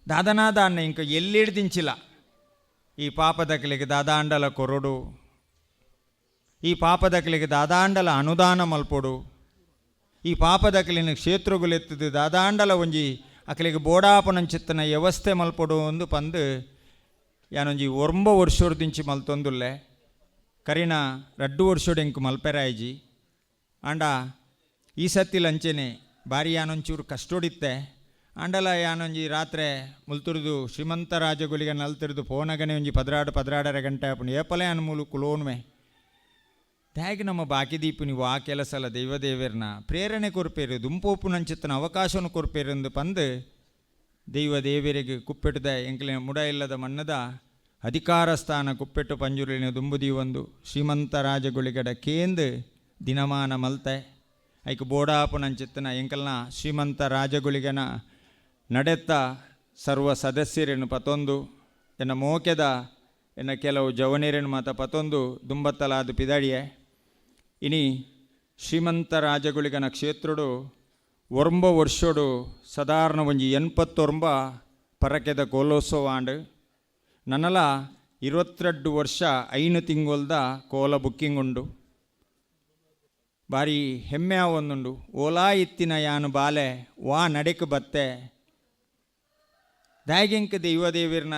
ದಾದನಾದಾನ್ನ ಇಂಕ ಎಲ್ಲಿಡ್ದಿಂಚಿಲ ಈ ಪಾಪದಕಲಿಗೆ ದಾದಾಂಡಲ ಕೊರೊಡು, ಈ ಪಾಪದಕಲಿಗೆ ದಾದಾಂಡಲ ಅನುದಾನ ಮಲ್ಪೊಡು, ಈ ಪಾಪದಕಲಿನ ಕ್ಷೇತ್ರಗುಲೆತ್ತದು ದಾದಾಂಡಲ ಒಂಜಿ ಅಕಲಿಗೆ ಬೋಡಾಪನಂಚಿತ್ತನ ವ್ಯವಸ್ಥೆ ಮಲ್ಪೊಡು ಅಂದು ಪಂದು ಯಾನೊಂಜಿ 9 ವರ್ಷೊರ್ದಿಂಚಿ ಮಲ್ತೊಂದುಲ್ಲೆ. ಕರಿನ 2 ವರ್ಷೊಡು ಎಂಕ್ ಮಲ್ಪೆರಾಯ್ಜಿ. ಆಂಡ ಈ ಸತ್ತಿಲ ಅಂಚೆನೆ ಬಾರಿ ಯಾನೊಂಚೂರು ಕಷ್ಟೊಡಿತ್ತೆ. ಆಂಡಲ ಯಾನೊಂಜಿ ರಾತ್ರೆ ಮುಲ್ತುರ್ದು ಶ್ರೀಮಂತ ರಾಜಗುಳಿಗೆ ನಲ್ತಿರ್ದು ಪೋನಗನೆ ಒಂಜಿ 12 12.5 ಗಂಟೆ ಆಪುಂಡು. ಏಪಲ ಯಾನ್ ಮೂಲು ಕುಲೋನ್ವೆ. ದಾಯೆಗ್ ನಮ್ಮ ಬಾಕಿ ದೀಪುನಿ ವಾ ಕೆಲಸಲ ದೈವದೇವೆರ್ನ ಪ್ರೇರಣೆ ಕೊರ್ಪೇರು, ದುಂಪೋಪುನಂಚಿತ್ತನ ಅವಕಾಶನ ಕೊರ್ಪೇರು ಅಂದು ಪಂದು ದೈವ ದೇವೆರೆಗ್ ಕುಪ್ಪೆಟ್ಟುದ ಎಂಕ್ಲೆ ಮುಡ ಇಲ್ಲದ ಮಣ್ಣದ ಅಧಿಕಾರ ಸ್ಥಾನ ಕುಪ್ಪೆಟ್ಟು ಪಂಜುರ್ಲಿನ ದುಂಬು ದೀವೊಂದು ಶ್ರೀಮಂತ ರಾಜಗುಳಿಗಡ ಕೇಂದು ದಿನಮಾನ ಮಲ್ತೆ. ಐಕ್ ಬೋಡಾಪುನಂಚಿತ್ತನ ಎಂಕಲ್ನ ಶ್ರೀಮಂತ ರಾಜಗುಳಿಗನ ನಡೆತ್ತ ಸರ್ವ ಸದಸ್ಯರನ್ನು ಪತೊಂದು ಎನ್ನ ಮೋಕೆದ ಎನ್ನ ಕೆಲವು ಜವನಿರನ್ನು ಮಾತ ಪತೊಂದು ದುಂಬತ್ತಲಾದ ಪಿದಾಡಿಯೆ. ಇನಿ ಶ್ರೀಮಂತ ರಾಜಗುಳಿಗನ ಕ್ಷೇತ್ರಡು 9 ವರ್ಷಡು ಸಾಧಾರಣ ಒಂಜಿ 89 ಪರಕೆದ ಕೋಲೋತ್ಸವ ಆಂಡ್. ನನಲ 22 ವರ್ಷ 5 ತಿಂಗೊಲ್ದ ಕೋಲ ಬುಕ್ಕಿಂಗ್ ಉಂಡು. ಬಾರಿ ಹೆಮ್ಮೆ ಆವೊಂದುಂಡು. ಓಲಾ ಇತ್ತಿನ ಯಾನು ಬಾಲೆ ವಾ ನಡೆಕ್ ಬತ್ತೆ ದಾಯೆಗೆಂಕ್ ದೈವದೇವಿರ್ನ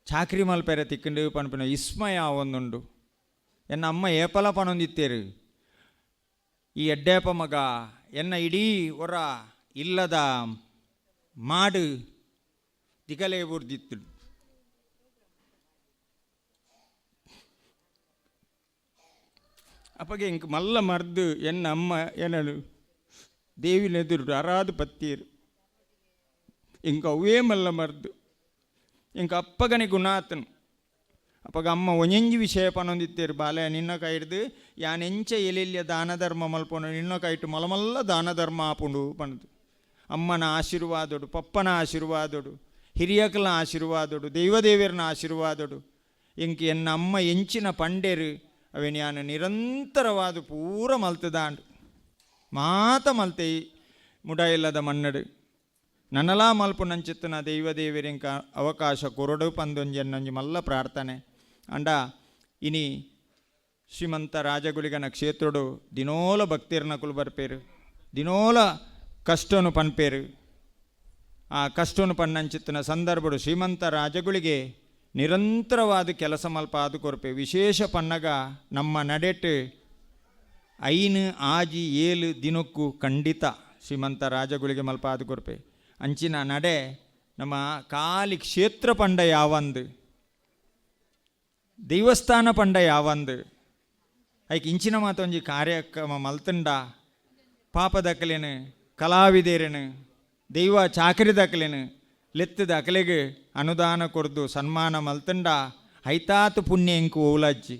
ಚಾಕ್ರಿ ಮಲ್ಪೆರೆ ತಿಕ್ಕಂಡು ಪನ್ಪಿನ ವಿಸ್ಮಯ ಆವೊಂದುಂಡು. ಎನ್ನ ಅಮ್ಮ ಏಪಲ ಪನೊಂದಿತ್ತೇರು ಈ ಎಡ್ಡೇಪ ಮಗ ಎನ್ನ ಇಡೀ ಒರ ಇಲ್ಲದ ಮಾಡು ದಿಗಲೇ ಬುರ್ದಿತ್ತು. ಅಪ್ಪಗೆ ಎಂಕ್ ಮಲ್ಲ ಮರ್ದು ಎನ್ನ ಅಮ್ಮ ಏನನು ದೇವಿನ ಎದುರು ಅರಾದು ಪತ್ತೀರು. ಎಂಕ್ ಅವೇ ಮಲ್ಲ ಮರ್ದು. ಎಂಕ್ ಅಪ್ಪಗನೆ ಗುಣಾತನು. ಅಪ್ಪಗ ಅಮ್ಮ ಒಂಜೊಂಜಿ ವಿಷಯ ಪನೊಂದಿತ್ತೇರು ಬಾಲೆ ನಿನ್ನ ಕೈಡ್ದು ಯಾನ್ ಎಂಚ ಎಲೆಲ್ಯ ದಾನ ಧರ್ಮ ಮಲ್ಪೊಂಡು ನಿನ್ನ ಕೈಟು ಮಲ್ಲ ದಾನ ಧರ್ಮ ಆಪುಂಡು ಪಂದು. ಅಮ್ಮನ ಆಶೀರ್ವಾದೊಡು, ಪಪ್ಪನ ಆಶೀರ್ವಾದೊಡು, ಹಿರಿಯಕಲ್ನ ಆಶೀರ್ವಾದೊಡು, ದೈವದೇವರನ ಆಶೀರ್ವಾದೊಡು ಎಂಕ್ ಎನ್ನ ಅಮ್ಮ ಎಂಚಿನ ಪಂಡೇರು ಅವೆನ್ ಯಾನ್ ನಿರಂತರವಾದ ಪೂರ ಮಲ್ತದಾಂಡ್. ಮಾತ ಮಲ್ತೆ ಮುಡ ಇಲ್ಲದ ಮಣ್ಣಡು ನನಲಾ ಮಲ್ಪುನಂಚಿತ್ತನ ದೈವದೇವರಿಂಕ ಅವಕಾಶ ಕೊರಡು ಪಂದೊಂಜಿ ಎನ್ನೊಂಜಿ ಮಲ್ಲ ಪ್ರಾರ್ಥನೆ. ಅಂಡ ಇನಿ ಶ್ರೀಮಂತ ರಾಜಗುಳಿಗನ ಕ್ಷೇತ್ರಡು ದಿನೋಲ ಭಕ್ತಿರ್ನಕುಲು ಬರ್ಪೇರು, ದಿನೋಲ ಕಷ್ಟನು ಪನ್ಪೇರು. ಆ ಕಷ್ಟನು ಪನ್ನಂಚಿತ್ತನ ಸಂದರ್ಭಡು ಶ್ರೀಮಂತ ರಾಜಗುಳಿಗೆ ನಿರಂತರವಾದ ಕೆಲಸ ಮಲ್ಪಾದ ಕೊರ್ಪೆ. ವಿಶೇಷ ಪನ್ನಗ ನಮ್ಮ ನಡೆಟ್ 5 6 7 ದಿನಕ್ಕೂ ಖಂಡಿತ ಶ್ರೀಮಂತ ರಾಜಗುಳಿಗೆ ಮಲ್ಪಾದ ಕೊರ್ಪೆ. ಅಂಚಿನ ನಡೆ ನಮ್ಮ ಕಾಲಿ ಕ್ಷೇತ್ರ ಪಂಡ ಯಾವಂದು, ದೇವಸ್ಥಾನ ಪಂಡ ಯಾವಂದು, ಐಕ್ ಇಂಚಿನ ಮಾತೊಂಜಿ ಕಾರ್ಯಕ್ರಮ ಮಲ್ತುಂಡ ಪಾಪದಕಲೇನು ಕಲಾವಿದೇರೇನು ದೈವ ಚಾಕರಿದಕಲೇನು ಲೆತ್ತದ ಅಕಲೆಗ್ ಅನುದಾನ ಕೊರ್ದು ಸನ್ಮಾನ ಮಲ್ತುಂಡ ಐತಾತ್ ಪುಣ್ಯ ಎಂಕು ಓಲಜ್ಜಿ.